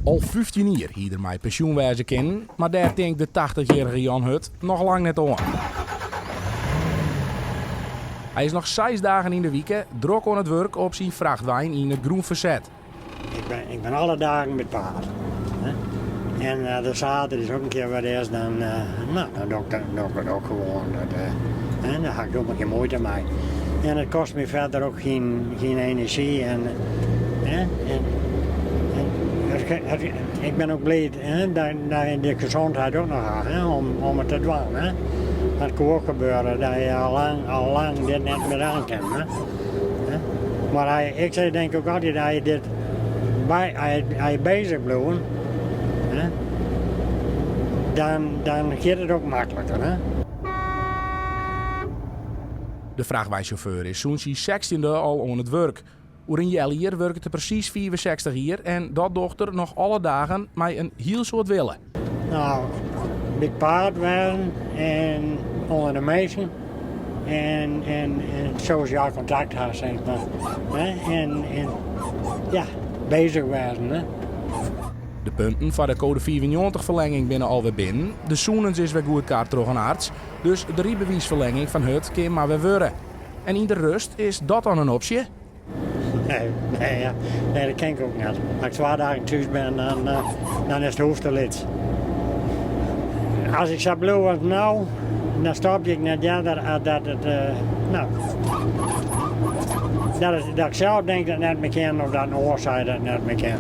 Al 15 jier hie er mei pensjoen wêze kinnen, mar dêr tinkt de tachtichjierrige Jan Hut noch lang net oan. Hy is noch seis dagen yn de wike drok oan it wurk op syn frachtwein yn it grûnferset. Ik bin, ik bin alle dagen by it paad. Hè. En uh, de saterdeis ook in kear wat is, dan, uh, nou, dan doch ik, doch ik it ook gewoon. Dat, uh, en daar ha ik helemaal geen moeite mee. En het kost me verder ook geen, geen energie. En, hè, en, en het, het, ik ben ook blij hè, dat, dat ik de gezondheid ook nog ha, hè, om, om het te doen. Hè. Dat kan ook gebeuren, dat je al lang, al lang dit net meer aan kan. Hè. Mar hy, ik sei denk ook altyd, as je dit by, as je bezich bliuwe, hè, dan, dan giet it ook makliker. Hè. De frachtweinsjauffeur is sûnt syn sechstjinde al oan it wurk. Oer in healjier wurket er presys 65 jier en dat docht er noch alle dagen mei in hiel soad wille. Nou, by it paad wêzen en ûnder de minsken en, en, en sosjaal kontakt ha, sis mar. Hè? En, en ja, bezich wêzen. Hè? De punten foar de code 95 ferlenging binne alwer binnen. De sûnens is wer goedkard troch in arts. Dus de rydbewiisferlenging fan Hut kin mar wer wurde. En yn de rêst is dat dan in opsje? Nee, nee, ja. nee, dat kin ik ook net. As ik twa dagen thús bin, dan, uh, dan is it hûs te lyts. As ik sa bliuw as no, dan stopje ik net earder as dat it, uh, nou, dat, it, dat ik sels denk dat it net mear kin of dat in oar seit dat it net mear kin.